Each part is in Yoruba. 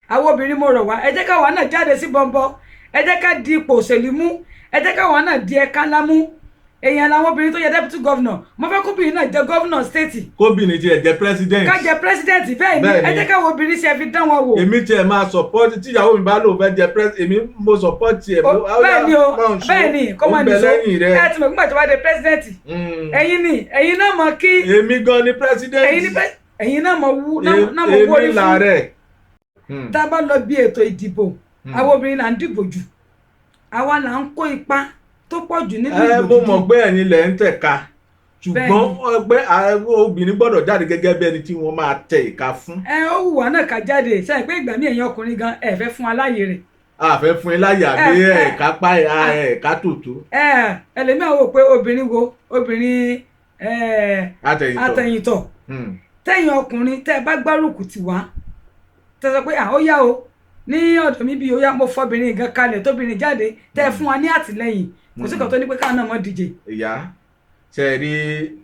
Àwọn obìnrin, mo rọ̀ wá, ẹ jẹ́ káwa náà jáde sí bọ́ńbọ́, ẹ jẹ́ ká di ipò òṣèlú mú, ẹ jẹ́ káwa náà di ẹ̀ka ńlá mú. Èèyàn làwọn obìnrin tó yẹ deputy governor. Mo fẹ́ kóbìnrin náà jẹ governor state. Kóbìnrin tiẹ̀ jẹ́ president. Ká jẹ president, bẹ́ẹ̀ ni. Bẹ́ẹ̀ ni. Ẹ jẹ́ káwọn obìnrin ṣe fi dán wọn wò. Èmi tiẹ̀ máa support tíyàwó mi bá lóun fẹ́ jẹ president, èmi mo support ẹ̀. Bẹ́ẹ̀ ni o, bẹ́ẹ̀ ni, kó máa ń bẹ nìṣó. lẹ́yìn rẹ̀. Ẹ ti mọ̀ nígbà tó bá dé president, ẹ̀yin ni, ẹ̀yin náà mọ̀ kí Èmi gan ni president. Ẹ̀yin ni ẹ̀yin náà mọ̀ wú náà mọ̀ wú orí Èmi fún. làárẹ̀. Tá a bá lọ bí ètò ìdìbò, àwọn obìnrin là ń dìbò jù, àwa là ń kó ipa tó pọ̀ jù nínú Ẹ ìbò mo dídì. mọ̀ pé ẹ̀yin lẹ̀ ń tẹ̀ka, ṣùgbọ́n pé obìnrin gbọ́dọ̀ jáde gẹ́gẹ́ bí ẹni tí wọ́n máa tẹ ìka fún. Ẹ ó wù wá náà ká jáde sẹ́yìn pé ìgbà míì ẹ̀yin ọkùnrin gan ẹ fẹ́ fún wa láàyè rẹ̀. A fẹ́ fún yín láyè àbí ẹ̀ka pa ẹ̀ka tòótọ́. Ẹ ẹlẹ́mìí wò pé obìnrin wo, obìnrin ẹ Àtẹ̀yìntọ̀. àtẹ̀yìntọ̀. Tẹ̀yìn ọkùnrin tẹ́ ẹ bá gbárùkù tì wá, tẹ́ sọ pé à ó yá o, ní ọ̀dọ̀ mi bí ó yá, mo fọbìnrin gan kalẹ̀, tóbìnrin jáde, tẹ́ ẹ fún wa ní àtìlẹ́yìn, kò sí kan tó ní pé káwọn náà mọ́ díje. Ìyá ṣe é rí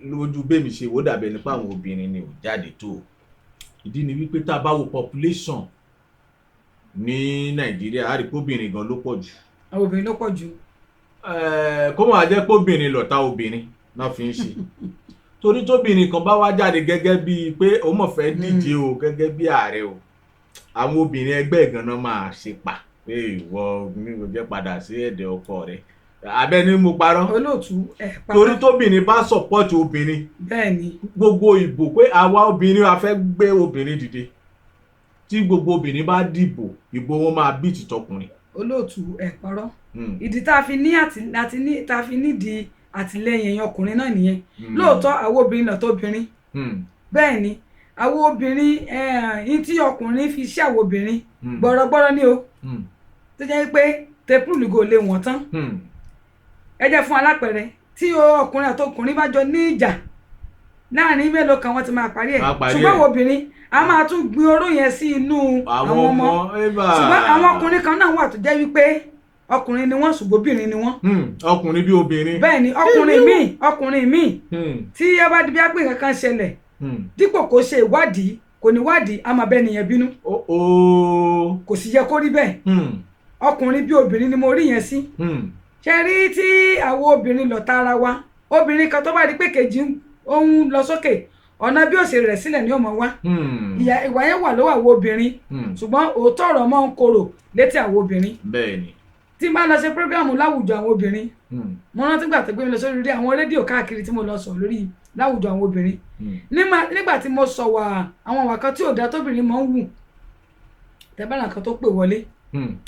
lójú bẹ́mi ṣe wò, dàbẹ̀ nípa àwọn obìnrin ni ò jáde tó. Ìdí ni wípé tá a bá wo population ní Nàìjíríà, a rí pé obìnrin gan ló pọ̀ jù. Àwọn obìnrin ló pọ̀ jù. Kó máa jẹ́ pé obìnrin lọ̀tá obìnrin náà fi ń ṣe, torí tóbìnrin kan bá wá jáde gẹ́gẹ́ bíi pé òun mọ̀ fẹ́ díje o gẹ́gẹ́ bí ààrẹ o, àwọn obìnrin ẹgbẹ́ gan-an máa ṣe pa pé ìwọ mi ò jẹ́ padà sí ẹ̀dẹ̀ ọkọ rẹ̀ abẹ́ ni mo parọ́. Olóòtú, ẹ pa. Torí tóbìnrin bá support obìnrin, bẹ́ẹ̀ ni gbogbo ìbò pé àwa obìnrin a fẹ́ gbé obìnrin dìde, tí gbogbo obìnrin bá dìbò, ìbò wọn máa bí tìtọkùnrin. Olóòtú, ẹ parọ́. Ìdí tá a fi ní àti àti ní tá a fi nídìí àtìlẹ́yìn ẹ̀yin ọkùnrin náà nìyẹn. Lóòótọ́, àwọn obìnrin náà tó obìnrin. Bẹ́ẹ̀ ni, àwọn obìnrin ẹ̀ẹ́n tí ọkùnrin fi ṣe àwọn obìnrin gbọ́rọ̀gbọ́rọ̀ ní o, tó jẹ́ pé tepúlù kò lè wọ̀n tán. Ẹ jẹ́ fún alápẹ̀rẹ̀ tí ọkùnrin àti ọkùnrin bá jọ ní ìjà, láàrin mélòó kan wọ́n ti máa parí ẹ̀. Máa parí Ṣùgbọ́n ẹ̀. àwọn obìnrin, a máa tún gbin oró yẹn sí inú àwọn àwọn ọmọ. ọmọ eba. Ṣùgbọ́n àwọn ọkùnrin kan náà wà tó jẹ́ wípé ọkùnrin ni wọ́n, ṣùgbọ́n obìnrin ni wọ́n. Ọkùnrin bí obìnrin. Bẹ́ẹ̀ ni, ọkùnrin míì tí ẹ bá di bí ápè kankan ṣẹlẹ̀, dípò kó ṣe ìwádìí, kò ní wádìí, a máa bẹ́ nìyẹn bínú. Ó ó. Kò sì yẹ kó rí bẹ́ẹ̀. Ọkùnrin bí obìnrin ni mo rí yẹn sí. Ṣe rí tí àwọn obìnrin lọ tara wa, obìnrin kan tó bá rí pé kejì ó ń lọ sókè, ọ̀nà bí òṣèré rẹ̀ sílẹ̀ ni ó mọ̀ wá. Ìyà ìwà yẹn wà lọ́wọ́ àwọn obìnrin, ṣùgbọ́n òótọ́ ọ̀rọ̀ máa ń korò létí àwọn obìnrin. Bẹ́ẹ̀ ni. Tí n bá lọ ṣe program láwùjọ àwọn obìnrin, mo rántí gbà tó gbé mi lọ sórí àwọn rédíò káàkiri tí mo lọ sọ lórí láwùjọ àwọn obìnrin, nígbà tí mo sọ wà àwọn ìwà kan tí ò dá tóbìnrin máa ń wù, tẹ́bàrà kan tó pè wọlé,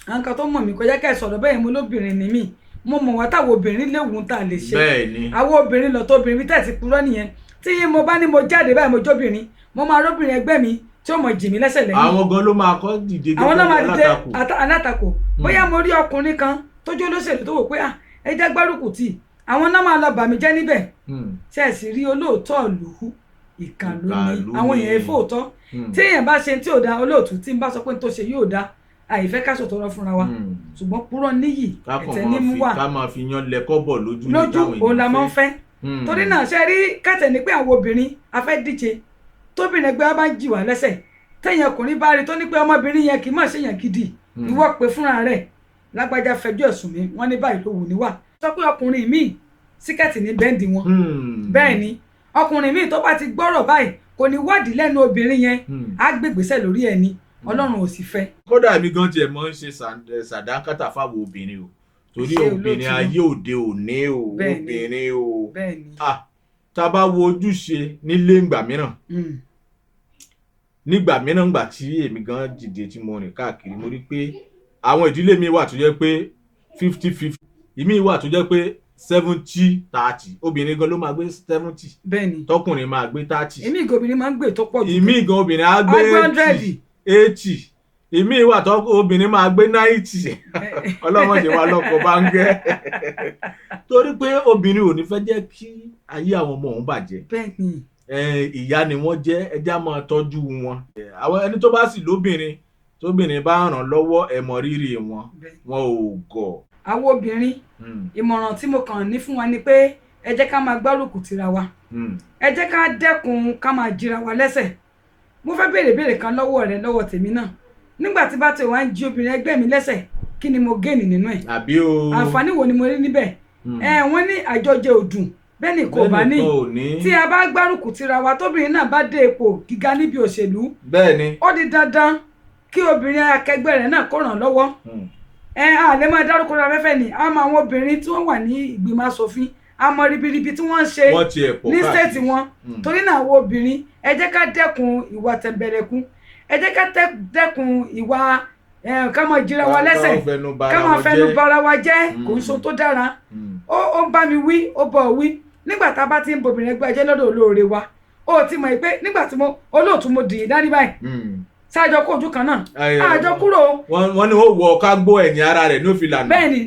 àwọn kan tó mọ̀ mí kọjá kẹ́ ẹ̀ sọ̀rọ̀ bẹ́ẹ̀, mo lóbìnrin ni mí, mo mọ̀ wá táwọn obìnrin léwu tá a lè ṣe. Bẹ́ẹ̀ ni. Àwọn obìnrin lọ tó obìnrin bí tẹ̀ ti purọ́ nìyẹn. Tí mo bá ní mo jáde báyìí, mo jóbìnrin, mo máa róbìnrin ẹgbẹ́ mi tí ó mọ̀ jì mí lẹ́sẹ̀ lẹ́yìn. Àwọn gan ló máa kọ́ dìde Àwọn náà máa gẹ́gẹ́ bí dìde alátakò. Alátakò. Bóyá mo rí ọkùnrin kan tó jó lóṣèlú tó wò pé ah, ẹ jẹ́ gbárùkù tì, àwọn náà máa lọ bà mí jẹ́ níbẹ̀. Ṣe é sì rí, olóòótọ́ ìlú ìkà ló Ìkà ní ló àwọn ní. èèyàn fóòtọ́. Tí èèyàn bá ṣe tí ò da, olóòtú, tí n bá sọ pé n tó ṣe yóò da, àìfẹ́ ká sòtọ́rọ́ fúnra wa, ṣùgbọ́n purọ́ níyì ká kàn ẹ̀tẹ́ máa ní mú fi wà ká máa fi yan lẹ́kọ́bọ̀ lójú ní lójú táwọn òun la èèyàn máa ń fẹ́. Torí náà, ṣe rí kẹtẹ ní pé àwọn obìnrin a fẹ́ díje, tóbìnrin ẹgbẹ́ wa bá ń jì wá lẹ́sẹ̀, tẹ̀yìn ọkùnrin bá rí tó ní pé ọmọbìnrin yẹn kì í má ṣèyàn gidi, ìwọ pé fúnra rẹ̀, lágbájá fẹjọ́ ẹ̀sùn mi, wọ́n ní báyìí ló wù níwà, sọ pé ọkùnrin míì síkẹ́ẹ̀tì ní bẹ́ǹdì wọn. Bẹ́ẹ̀ ni, ọkùnrin míì tó bá ti gbọ́rọ̀ báyìí, kò ní wádìí lẹ́nu obìnrin yẹn, á gbégbèsè lórí ẹ̀ ni. Ọlọ́run ò sì fẹ́. Kódà mi gan tiẹ̀ mọ́ ń ṣe sàdánkátà fáwọn obìnrin o, torí Ṣé obìnrin olóòtú? ayé òde òní o, Bẹ́ẹ̀ ni. obìnrin o. Bẹ́ẹ̀ ni. Ah, tá a bá wo ojúṣe nílé ìgbà mìíràn, nígbà mìíràn, gbà tí èmi gan dìde tí mo rìn káàkiri, mo rí pé àwọn ìdílé mi wà tó jẹ́ pé 50-50, ìmí wà tó jẹ́ pé 70-30, obìnrin gan ló máa gbé 70, Bẹ́ẹ̀ ni. tọkùnrin máa gbé 30. Èmi ìgò obìnrin máa ń gbé tó pọ̀ jù. Ìmí gan obìnrin á gbé Á gbé 100. 80, ìmí wà tó obìnrin máa gbé 90. Ọlọ́mọdé wa lọ́kọ̀ bá ń gẹ́, torí pé obìnrin ò ní fẹ́ jẹ́ kí ayé àwọn ọmọ òun bàjẹ́. Bẹ́ẹ̀ ni. Ìyá ni wọ́n jẹ́, ẹjẹ́ á máa tọ́jú wọn. Àwọn ẹni tó bá sì lóbìnrin, tóbìnrin bá ràn lọ́wọ́, ẹ mọ rírì wọn. Wọn ò gọ̀. Àwọn obìnrin, ìmọ̀ràn tí mo kàn ní fún wa ni pé ẹ jẹ́ ká máa gbárùkù tira wa. Ẹ jẹ́ ká dẹ́kun ká máa jira wa lẹ́sẹ̀. Mo fẹ́ béèrè béèrè kan lọ́wọ́ rẹ, lọ́wọ́ tèmi náà. Nígbà tí bá ti wá ń jí obìnrin ẹgbẹ́ mi lẹ́sẹ̀, kí ni mo géènì nínú ẹ̀? Àbí o. Àǹfààní wo ni mo rí níbẹ̀? Wọ́n ní àjọjẹ òdùn bẹ́ẹ̀ ni kò bá ní. Bẹ́ẹ̀ nìkan ò ní. Tí a bá gbárùkù tira wa, tóbìnrin náà bá dé ipò gíga níbi òṣèlú, bẹ́ẹ̀ ni. ó di dandan kí obìnrin akẹgbẹ́ rẹ̀ náà kó ràn lọ́wọ́. A lè máa dárúkọ ra fẹ́fẹ́ ni a mọ àwọn obìnrin tí wọ́n wà ní ìgbìmọ̀ asòfin, a mọ ribiribi tí wọ́n ń ṣe Wọ́n tiẹ̀ pọ̀ ní káàkiri. state wọn. Torí náà, àwọn obìnrin, ẹ jẹ́ ká dẹ́kun ìwà tẹ̀m̀bẹ̀lẹ̀kun, ẹ jẹ́ ká dẹ́kun ìwà ká máa jíra wa lẹ́sẹ̀, ká máa fẹnu bara wa jẹ́. Kò ń so tó dára. Ó ń bá mi wí, ó bọ̀ wí. Nígbà tá a bá ti ń bobìnrin ẹgbẹ́ jẹ́ lọ́dọ̀ olóore wa, ó ti mọ̀ pé nígbà tí mo olóòtú mo dì í dání báyìí, sáàjọ kó ojú kan náà, àjọ kúrò. Wọ́n ní ó wọ ká gbọ́ ẹ̀yìn ara rẹ̀ ní òfin lànà. Bẹ́ẹ̀ni,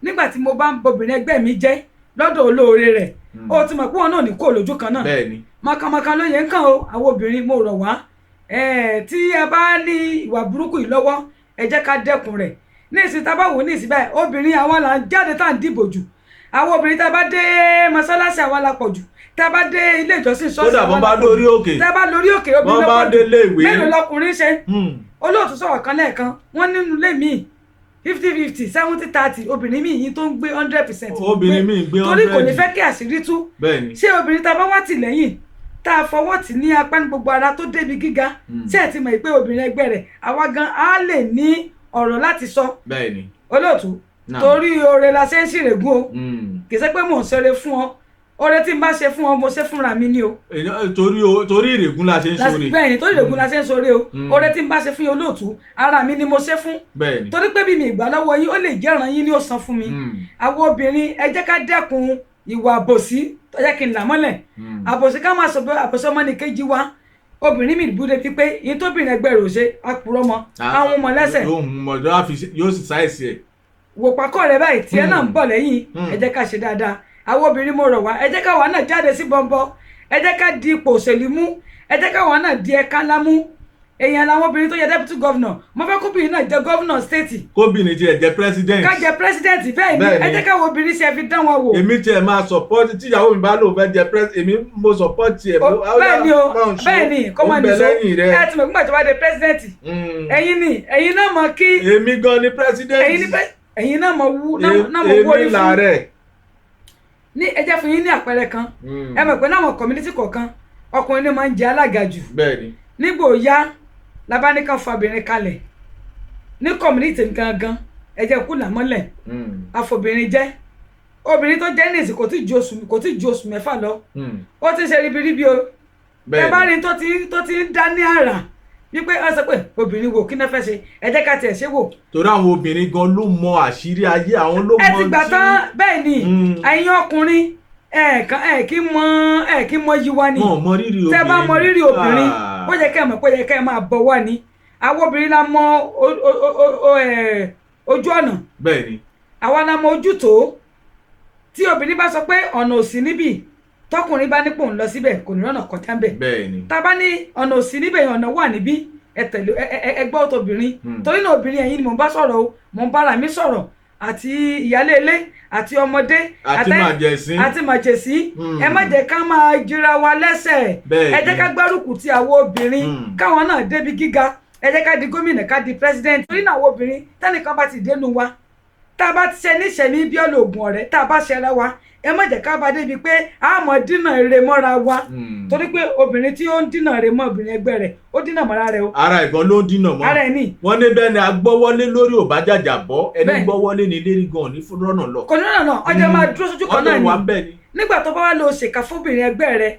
nígbà tí mo bá ń bobìnrin ẹgbẹ́ mi jẹ́ lọ́dọ̀ olóore rẹ̀, ó ti mọ̀ pé wọn náà ní kó lójú kan náà. Mọ̀kànmọ̀kàn ló yẹ ń kàn o. Àwọn obìnrin, mo rọ̀ wá, tí a bá ní ìwà burúkú yìí lọ́wọ́, ẹ jẹ́ ká dẹ́kun rẹ̀. Ní ìsìn tá a bá wò ní ìsìn báyìí, obìnrin àwa là ń jáde tá à ń dìbò jù. Àwọn obìnrin, tá a bá dé mọ́sálásí, àwa la pọ̀ jù. Tá a bá dé ilé ìjọsìn, ṣọ́ọ̀ṣì, Kódà àwa bọ́n la bá pọ̀ jù. dórí òkè. Tá a bá lórí òkè, obìnrin Bọ́n ló bá pọ̀ jù. délé ìwé. Mélòó lọkùnrin ṣe? Olóòtú sọ̀rọ̀ kan lẹ́ẹ̀kan, wọ́n nínú ilé míì, 50-50, 70-30, obìnrin míì yìí tó ń gbé 100%. Obìnrin míì gbé Torí kò ní 100. fẹ́ kí àṣírí tú. Bẹ́ẹ̀ni. Ṣé obìnrin tá a bá wá tì lẹ́yìn, tá a fọwọ́ tì ní apá ní gbogbo ara, tó débi gíga, tí ẹ ti mọ̀ pé obìnrin ẹgbẹ́ rẹ̀, àwa gan á lè ní ọ̀rọ̀ láti sọ? Olóòtú, torí oore la ṣe ń ṣìrègùn o. Kì í ṣe pé mò ń ṣeré fún ọ. Oore tí n bá ṣe fún ọ, mo ṣe fúnra mi ni o. Torí ìrègùn la ṣe ń ṣoore. Bẹ́ẹ̀ ni, torí ìrègùn la ṣe ń ṣoore o. Oore tí n bá ṣe fún yín, olóòtú, ara mi ni mo ṣe fún, torí pé bí mi ìgbà lọ́wọ́ yín, ó lè jẹ́ ìran yín ní ó san fún mi. Àwọn obìnrin, ẹ jẹ́ ká dẹ́kun ìwà àbòsí tó jẹ́ kí n là mọ́lẹ̀, àbòsí, ká máa sọ pé àbòsí ọmọnìkejì wa. Obìnrin mi búde pípé yín tóbìnrin ẹgbẹ́ rẹ̀ ò ṣe àpùrọ̀ mọ́ àwọn ọmọ lẹ́sẹ̀. Yóò hun mọ, yóò sì ṣàìsí ẹ̀. Wò pákọ́ rẹ̀ báyìí, tiẹ̀ náà ń bọ̀ lẹ́yìn. Ẹ jẹ́ ká ṣe dáadáa. Àwọn obìnrin, mo rọ̀ wá, ẹ jẹ́ káwa náà jáde sí bọ́ńbọ́, ẹ jẹ́ ká di ipò òṣèlú mú, ẹ jẹ́ káwa náà di ẹ̀ka ńlá mú. Èèyàn làwọn obìnrin tó yẹ deputy governor. Mo fẹ́ kóbìnrin náà jẹ governor state. Kóbìnrin tiẹ̀ jẹ́ president. Ká jẹ president, bẹ́ẹ̀ ni. Ẹ jẹ́ káwọn obìnrin ṣe fi dán wọn wò. Èmi tiẹ̀ máa support tíyàwó mi bá lóun fẹ́ jẹ president, èmi mo support ẹ̀. Bẹ́ẹ̀ ni o, bẹ́ẹ̀ ni, kọ́ máa nìṣó. Ẹ ti mọ̀ nígbà tó bá dé president, ẹ̀yin ni, ẹ̀yin náà mọ̀ kí. Èmi gan ni president. Ẹ̀yin náà mọ̀ wú náà mọ̀ wú orí Èmi fún. làárẹ̀. Ní ẹ jẹ́ fún yín ní àpẹẹrẹ kan. Ẹ mọ̀ pé láwọn community kọ̀ọ̀kan, ọkùnrin ni máa ń jẹ alága jù. Nígbò yá labáníkan fa obìnrin kalẹ̀ ní community gangan, ẹ jẹ́ kú làmọ́lẹ̀, àfọbìnrin jẹ́. Obìnrin tó jẹ́ ní ìsìn kò tí ju oṣù 6 lọ, ó ti ń ṣe ribiribi o. Ẹ bá rí tó ti ń dá ní àrà wípé ọ sọ pé obìnrin wo, kí náà fẹ́ ṣe? Ẹ jẹ́ ká tiẹ̀ ṣe wò. Torí àwọn obìnrin gan ló mọ àṣírí ayé, àwọn ló mọ. Ẹ ti gbà tán. Bẹ́ẹ̀ ni, ẹ̀yin ọkùnrin, ẹ kàn ẹ kí mọ yí wa ni. Wọn ò mọ rírì obìnrin. Tẹ́ bá mọ rírì obìnrin, ó yẹ kẹ́ ẹ mọ̀ pé ó yẹ kẹ́ ẹ máa bọ̀ wá ni. Àwọn obìnrin la mọ ojú ọ̀nà. Àwa la mọ ojútòó. Tí obìnrin bá sọ pé ọ̀nà òsì níbì, tọkùnrin bá nípò ń lọ síbẹ̀, kò ní rọ́nà kọjá ń bẹ̀. Tá a bá ní ọ̀nà òsì níbẹ̀ yẹn, ọ̀nà wà níbí, ẹ tẹ̀lé ẹ gbọ́ tóbìnrin. Torí náà, obìnrin, ẹ̀yin ni mò ń bá sọ̀rọ̀ o, mò ń bára mi sọ̀rọ̀, àti ìyálé ilé àti ọmọdé. Àti màjèsín. Àti màjèsín. Ẹ má jẹ́ ká máa jira wa lẹ́sẹ̀. Ẹ jẹ́ ká gbárùkù ti àwọn obìnrin, káwọn náà débi gíga. Ẹ jẹ́ ká di gómìnà, ká di president. Torí náà, àwọn obìnrin, tẹ́nìkan bá ti dénú wa, tá a bá ti ṣe níṣẹ̀mí bí ọlọ́ọ̀gùn ọ̀rẹ́, tá a bá ṣẹra wa, ẹ má jẹ́ ká bá débi pé a mọ̀ dínà ire mọ́ra wa, torí pé obìnrin tí ó ń dínà ire mọ́ obìnrin ẹgbẹ́ rẹ̀, ó dínà mọ́ra rẹ̀ o. Ara ìgan ló ń dínà mọ́. Ara ẹ̀ ní. Wọ́n ní bẹ́ẹ̀ ni agbọ́wọ́lé lórí ò bá jàjà bọ́ ẹni gbọ́wọ́lé ni lérí gan ní rọ́nà lọ. Kò ní rọ̀nà náà, ọjọ́ máa dúró sójú kan náà Wọ́n ni. lè wà bẹ́ẹ̀ ni. Nígbà tó bá wá lọ ṣèkà fóbìnrin ẹgbẹ́ rẹ̀,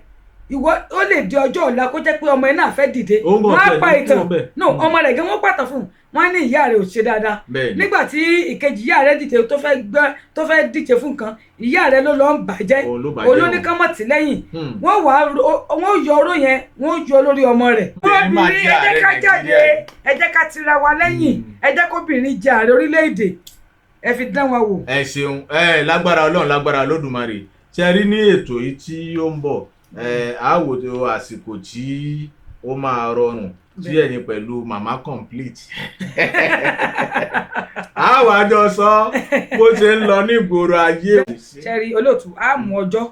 ìwọ, ó lè di ọjọ́ ọ̀la kó jẹ́ pé ọmọ ẹ náà fẹ́ dìde, Òun gan wọ́n á tiẹ̀ pa ní ìtàn kúrò ńbẹ̀. No, ọmọ rẹ̀ gan, wọ́n pàtàn fún un, wọ́n á ní ìyá rẹ̀ ò ṣe dáadáa. Nígbà tí ìkejì ìyá rẹ̀ dìde, tó fẹ́ gbẹ́, tó fẹ́ díje fún nǹkan, ìyá rẹ̀ ló lọ ń bàjẹ́. Òun ló bàjẹ́ Òun ló ní o. kán mọ̀ tì lẹ́yìn. Wọ́n wà á wọ́n yọ oró yẹn, wọ́n yọ lórí ọmọ rẹ̀. Obìnrin máa Obìnrin, jẹ́ ẹ jẹ́ ààrẹ ká jáde. Nàìjíríà. Ẹ jẹ́ ká tira wa lẹ́yìn. Ẹ jẹ́ kóbìnrin jẹ ààrẹ orílẹ̀-èdè, ẹ fi dán wa wò. Ẹ ṣeun. Ẹ lágbára Ọlọ́run, lágbára Olódùmarè, ṣe rí ní ètò yìí tí ó ń bọ̀, ẹ á wò tó àsìkò tí ó máa rọrùn tí ẹ̀yin pẹ̀lú mama complete á wàá jọ sọ bó ṣe ń lọ ní ìgboro ayé. Ṣẹ́rí olóòtú, á mú ọjọ́.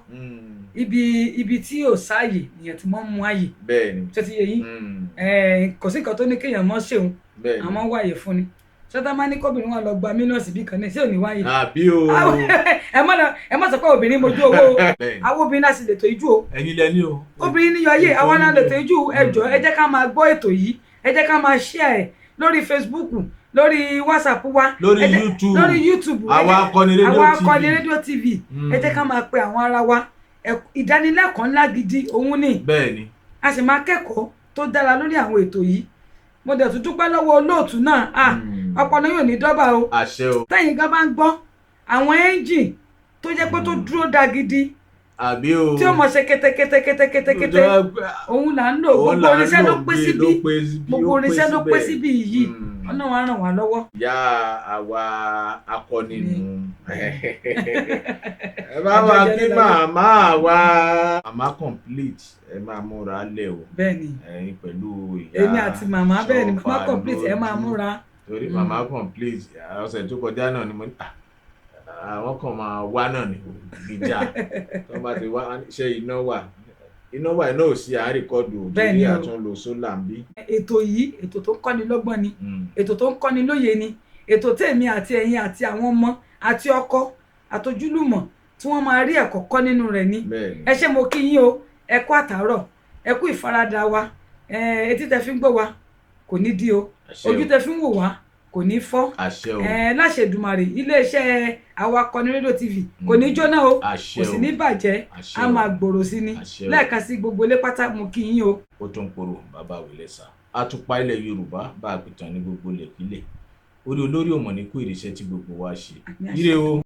Ibi tí ò sáàyè nìyẹn tí wọ́n mú àyè. Bẹ́ẹ̀ni. Ṣé ti yé yín? Kò sí nǹkan tó ní kéèyàn mọ́ ṣeun, àmọ́ wáyè fún ni. Ṣé tá máa ní kóbìnrin wọn lọ gba mílíọ̀nù bí kan ní, ṣé ò ní wáyè? Àbí o. Ẹ má sọ pé obìnrin mojú owó o. Bẹ́ẹ̀ni. Àwọn obìnrin náà sì lè tó ijú o. Ẹ̀yin lẹ ní o. Obìnrin níyọ ayé. Ètò Àwa náà lè yín tó ijú. Ẹ jọ̀ọ́, ẹ jẹ́ ká máa gbọ́ ètò yìí, ẹ jẹ́ ká máa share ẹ̀ lórí Facebook, lórí WhatsApp wa, Lórí YouTube. lórí YouTube. Àwa Akọni Rédíò Àwa TV. Akọni Rédíò TV. Ẹ jẹ́ ká máa pe àwọn ara wa. Ìdánilẹ́kọ̀ọ́ ńlá gidi òun ni. A sì máa kẹ́kọ̀ọ́ tó dára lórí àwọn ètò yìí. Mo dẹ̀ tún dúpẹ́ lọ́wọ́ olóòtú náà. Ah, ọpọlọ yóò ní dọ́bà o. Àṣẹ o. Tẹ́yìn gan bá ń gbọ́ àwọn ẹ́ńjìn tó jẹ́ pé tó dúró da gidi, Àbí o. tí ó mọ̀ ṣe kété kété kété kété, òun là ń lò. Òun Gbogbo là ń irinṣẹ́ ló lò pé bí, síbí. ló pé síbí, Gbogbo ó pé irinṣẹ́ ló pé síbẹ̀. síbí yìí. Ọlọ́run á ràn wá lọ́wọ́. Ìyá àwa akọni nù. Ẹ bá wa kí màmá wa. Màmá Complete, ẹ máa múra lẹ̀ o. Bẹ́ẹ̀ ni. Ẹ̀yin pẹ̀lú ìyá Èmi àti màmá, bẹ́ẹ̀ ni, màmá Ṣọ̀fà Complete, ẹ máa lójú. múra. Torí màmá Complete, ọ̀sẹ̀ tó kọjá náà ni mo ní, "Ah, àwọn kan máa wá náà ní gbìjà tó bá ti wá, ṣé iná wà? Iná wà, iná ò sí, à ń record." Bẹ́ẹ̀ Torí ni o. àtúnlò solar ń bí. Ètò yìí, ètò tó ń kọ́ni lọ́gbọ́n ni, ètò tó ń kọ́ni lóye ni, ètò tèmi àti ẹ̀yin àti àwọn ọmọ àti ọkọ àtojúlùmọ̀ tí wọ́n máa rí ẹ̀kọ́ kọ́ nínú rẹ̀ ni. Bẹ́ẹ̀ni. Ẹ ṣé, mo kí yín o. Ẹ kú àtàárọ̀, ẹ kú ìfaradà wa. Etí tẹ fi ń gbọ́ wa kò ní dí o. Àṣẹ Ojú o. tẹ fi ń wò wá kò ní fọ́. Àṣẹ o. Láṣẹ Èdùmàrè, iléeṣẹ́ Àwa Akọni Rédíò TV kò ní jóná o. Àṣẹ Kò sì o. ní bàjẹ́. Àṣẹ A o. máa gbòòrò sí ni. Àṣẹ o. Lẹ́ẹ̀kan sí, gbogbo ilé pátá, mo kí yín o. Ó tún poro bàbá wìlẹ̀sà àtùpà ilẹ̀ Yorùbá bá a pìtàn ní gbogbo ilẹ̀kílẹ̀ orí olórí òmò ní kú ìrìṣẹ́ tí gbogbo wa ṣe. Àmín, àṣẹ. Ire o.